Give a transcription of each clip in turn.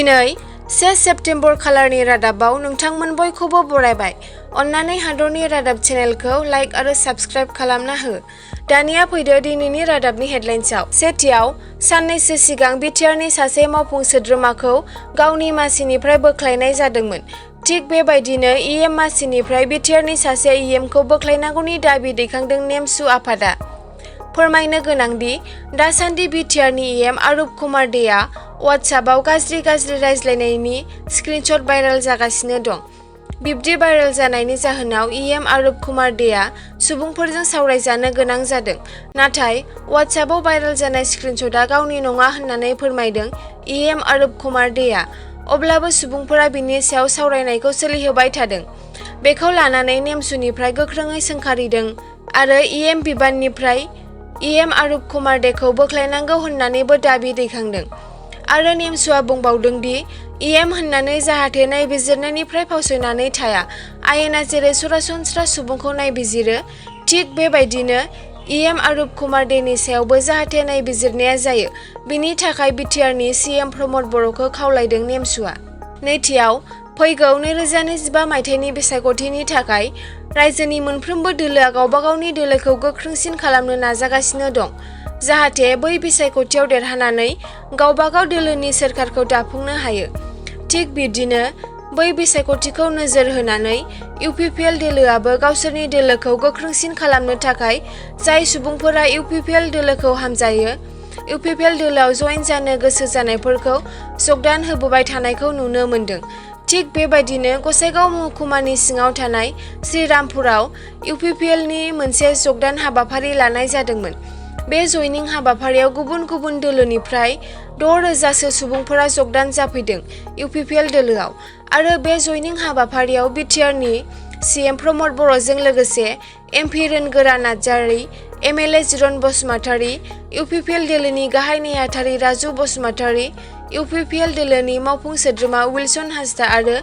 दिनै 1 सेप्तेम्बर खालारनि रादाबाव नोंथांमोन बयखौबो बरायबाय। अन्नानै हादरनि रादाब चेनेलखौ लाइक आरो साबस्क्राइब खालामना हो। दानिया फैदो दिनैनि रादाबनि हेडलाइन्सआव। सेथियाव, साननैसो सिगां बिटिआरनि सासे मावफुं सोद्रोमाखौ गावनि मासिनिफ्राय बोख्लायनाय जादोंमोन। थिग बेबायदिनो इएम मासिनिफ्राय बिटिआरनि सासे इएमखौ बोख्लायनांगौनि दाबि दैखांदों नेमसु आफादा। फोरमायनो गोनांदि दासान्दि बिटिआरनि इएम आरुप कुमार देआ वाट्सएपआव गाज्रि रायज्लायनायनि स्क्रिनशट भाइरेल जागासिनो दं। बिब्दि भाइरेल जानायनि जाहोनाव इएम आरुप कुमार देआ सुबुंफोरजों सावरायजानो गोनां जादों। नाथाय वाट्सएपआव भाइरेल जानाय स्क्रिनशटआ गावनि नङा होननानै फोरमायदों इएम आरुप कुमार देआ। अब्लाबो सुबुंफोरा बिनि सायाव सावरायनायखौ सोलिहोबाय थादों। बेखौ लानानै नेमसुनिफ्राय गोख्रोङै सोंखारिदों आरो इएम बिबाननिफ्राय इएम आरुप कुमार देखौ बोख्लायनांगौ होननानैबो दाबि दैखांदों। आरो नेमसुआ बुंबावदों दि इएम होननानै जाहाथे नायबिजिरनायनिफ्राय फावसायनानै थाया। आयेना जेरै सरासनस्रा सुबुंखौ नायबिजिरो, थिग बेबायदिनो इएम आरुप कुमार देनि सायावबो जाहाथे नायबिजिरनाया जायो। बिनि थाखाय बिटिआरनि सिएम प्रमद बर'खौ खावलायदों नेमसुआ। नैथियाव, फैगौ 2025 मायथाइनि बिसायख'थिनि थाखाय रायजोनि मोनफ्रोमबो दोलोआ गावबा गावनि दोलोखौ गोख्रोंसिन खालामनो नाजागासिनो दं, जाहाथे बै बिसायख'थियाव देरहानानै गावबा गाव दोलोनि सोरखारखौ दाफुंनो हायो। थिग बिब्दिनो बै बिसायख'थिखौ नोजोर होनानै UPPL दोलोआबो गावसोरनि दोलोखौ गोख्रोंसिन खालामनो थाखाय जाय सुबुंफोरा UPPL दोलोखौ हामजायो, UPPL दोलोआव जयेन जानो गोसो जानायफोरखौ जगदान होबोबाय थानायखौ नुनो मोन्दों। थिग बेबायदिनो गसाइगाव महकुमानि सिङाव थानाय श्रीरामपुराव UPPLनि मोनसे जगदान हाबाफारि लानाय जादोंमोन। बे जयनिं हाबाफारियाव गुबुन गुबुन दोलोनिफ्राय 6,000सो सुबुंफोरा जगदान जाफैदों UPPL दोलोआव। आरो बे जयनिं हाबाफारियाव बिटिआरनि सिएम प्रमद बर'जों लोगोसे MP Rongora Narzary, MLA जिरन Basumatary, UPPL दोलोनि गाहाय नेहाथारि राजु बसुमतारी, UPPL दोलोनि मावफुं सोद्रोमा उइलसन हासदा आरो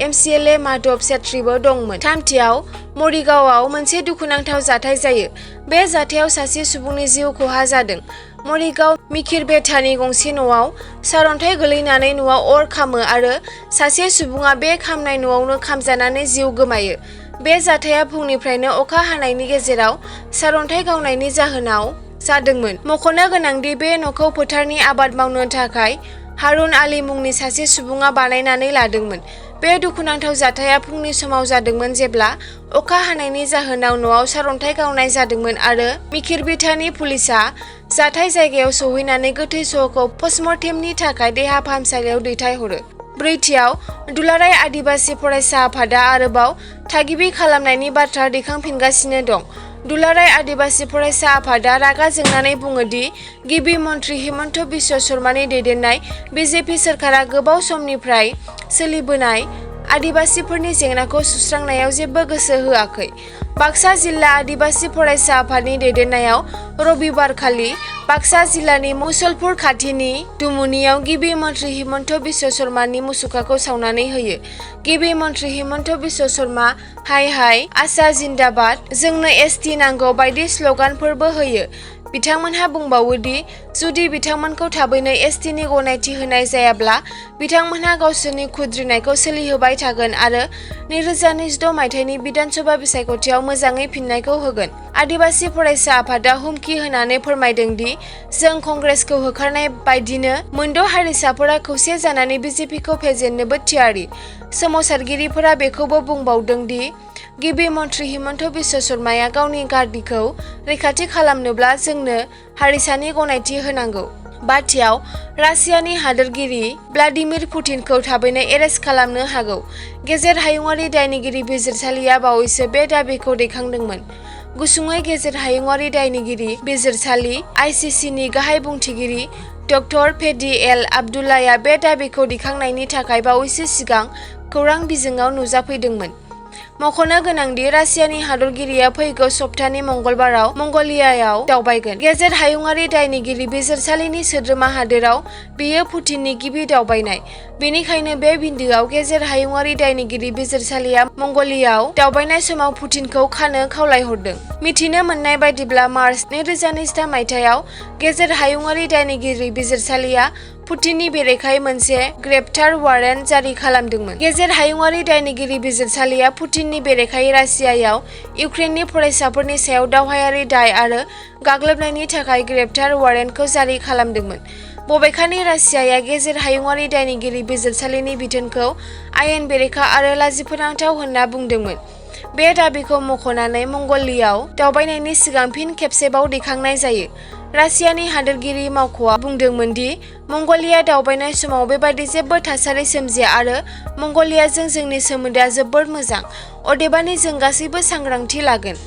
MCLA माधव सेत्रीबो दंमोन। थामथियाव, मरिगावआव मोनसे दुखुनांथाव जाथाय जायो। बे जाथायाव सासे सुबुंनि जिउ खहा जादों। मरिगाव मिखिरबेथानि गंसे न'आव सारअन्थाइ गोलैनानै न'आव अर खामो आरो सासे सुबुङा बे खामनाय न'आवनो खामजानानै जिउ गोमायो। बे जाथाया फुंनिफ्रायनो अखा हानायनि गेजेराव सारअन्थाइ गावनायनि जाहोनाव जादोंमोन। मख'नो गोनांदि बे न'खौ फोथारनि आबाद मावनो थाखाय हारुन आली मुंनि सासे सुबुङा बानायनानै लादोंमोन। बे दुखुनांथाव जाथाया फुंनि समाव जादोंमोन जेब्ला अखा हानायनि जाहोनाव न'आव सारअन्थाइ गावनाय जादोंमोन आरो मिखिरबिथानि पुलिसआ जाथाय जायगायाव सौहैनानै गोथै सह'खौ पस्टमर्टेमनि थाखाय देहा फाहामसालियाव दैथायहरो। ब्रैथियाव, दुलाराय आदिबासि फरायसा आफादा आरोबाव थागिबि खालामनायनि बाथ्रा दैखांफिनगासिनो दं। दुलाराय आदिबासि फरायसा आफादा रागा जोंनानै बुङो दि गिबि मन्त्रि हिमन्त बिश्व शर्मानि दैदेननाय बिजेपि सोरखारा गोबाव समनिफ्राय सोलिबोनाय आदिबासिफोरनि जेंनाखौ सुस्रांनायाव जेबो गोसो होआखै। बाक्सा जिल्ला आदिबासि फरायसा आफादनि दैदेननायाव रबिबारखालि बाक्सा जिल्लानि मुसलपुर खाथिनि दुमुनियाव गिबि मन्त्रि हिमन्त बिश्व शर्मानि मुसुखाखौ सावनानै होयो। गिबि मन्त्रि हिमन्त बिश्व शर्मा हाय हाय आशा जिन्दाबाद, जोंनो एसटि नांगौ बायदि स्लगानफोरबो होयो। बिथांमोनहा बुंबावो दि जुदि बिथांमोनखौ थाबैनो एसटिनि गनायथि होनाय जायाब्ला बिथांमोनहा गावसोरनि खुद्रिनायखौ सोलिहोबाय थागोन आरो 2026 मायथाइनि बिधानसभा बिसायख'थियाव मोजाङै फिननायखौ होगोन। आदिबासि फरायसा आफादा हुमखि होनानै फोरमायदों दि जों कंग्रेसखौ होखारनाय बायदिनो मोनद' हारिसाफोरा खौसे जानानै बिजेपिखौ फेजेननोबो थियारि। सोमावसारगिरिफोरा बेखौबो बुंबावदों दि गिबि मन्त्रि हिमन्त बिश्व शर्माया गावनि गादिखौ रैखाथि खालामनोब्ला जोंनो हारिसानि गनायथि होनांगौ। बाथियाव, रासियानि हादोरगिरि व्लादिमिर पुतिनखौ थाबैनो एरेस्ट खालामनो हागौ। गेजेर हायुंआरि दायनिगिरि बिजिरसालिया बावैसो बे दाबिखौ दैखांदोंमोन। गुसुङै गेजेर हायुंआरि दायनिगिरि बिजिरसालि ICCनि गाहाय बुंथिगिरि डक्टर फेदि एल आब्दुल्लाया बे दाबिखौ दैखांनायनि थाखाय बावैसो सिगां खौरां बिजोङाव नुजाफैदोंमोन। मख'नो गोनांदि रासियानि हादरगिरिया फैगौ सप्तानि मंगलबाराव मंगलियायाव दावबायगोन। गेजेर हायुंआरि दायनिगिरि बिजिरसालिनि सोद्रोमा हादोराव बेयो पुतिननि गिबि दावबायनाय। बेनिखायनो बे बिन्दोआव गेजेर हायुंआरि दायनिगिरि बिजिरसालिया मंगलियाव दावबायनाय समाव पुतिनखौ खानो खावलायहरदों। मिथिनो मोननाय बायदिब्ला मार्च 2023 मायथाइयाव गेजेर हायुंआरि दायनिगिरि बिजिरसालिया पुतिननि बेरेखायै मोनसे ग्रेप्तार वारेन्ट जारि खालामदोंमोन। गेजेर हायुंआरि दायनिगिरि बिजिरसालिया पुतिननि बेरेखायै रासियायाव इउक्रेननि फरायसाफोरनि सायाव दावहायारि दाय आरो गाग्लोबनायनि थाखाय ग्रेप्तार वारेन्टखौ जारि खालामदोंमोन। बबेखानि रासियाया गेजेर हायुंआरि दायनिगिरि बिजिरसालिनि बिथोनखौ आयेन बेरेखा आरो लाजिफोनांथाव होनना बुंदोंमोन। बे दाबिखौ मख'नानै मंगलियाव दावबायनायनि सिगां फिन खेबसेबाव दैखांनाय जायो। रासियानि हादोरगिरि मावख'आ बुंदोंमोन दि मंगलिया दावबायनाय समाव बेबादि जेबो थासारि सोमजिया आरो मंगलियाजों जोंनि सोमोन्दोआ जोबोद मोजां, अदेबानि जों गासैबो सांग्रांथि लागोन।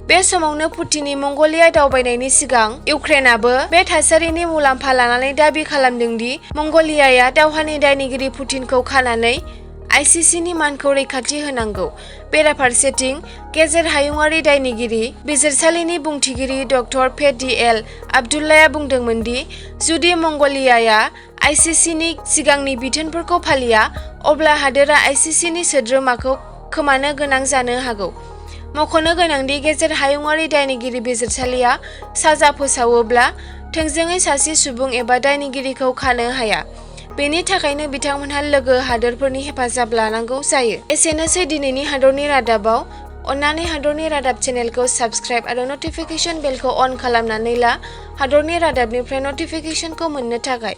बे समावनो पुतिननि मंगलिया दावबायनायनि सिगां इउक्रेनाबो बे थासारिनि मुलाम्फा लानानै दाबि खालामदों दि मंगलियाया दावहानि दायनिगिरि पुतिनखौ खानानै आईसीसीनि मानखौ रैखाथि होनांगौ। बेराफारसेथिं गेजेर हायुंआरि दायनिगिरि बिजिरसालिनि बुंथिगिरि डक्टर फेडिएल आब्दुल्लाया बुंदोंमोन दि जुदि मंगलियाया आईसीसीनि सिगांनि बिथोनफोरखौ फालिया, अब्ला हादोरा आईसीसीनि सोद्रोमाखौ खोमानो गोनां जानो हागौ। मख'नो गोनांदि गेजेर हायुंआरि दायनिगिरि बिजिरसालिया साजा फोसावोब्ला थोंजोङै सासे सुबुं एबा दायनिगिरिखौ खानो हाया। बेनि थाखायनो बिथांमोनहा लोगो हादोरफोरनि हेफाजाब लानांगौ जायो। एसेनोसै दिनैनि हादरनि रादाबाव। अन्नानै हादरनि रादाब चेनेलखौ साबस्क्राइब आरो नटिफिकेशन बेलखौ अन खालामनानै ला हादरनि रादाबनिफ्राय नटिफिकेशनखौ मोननो थाखाय।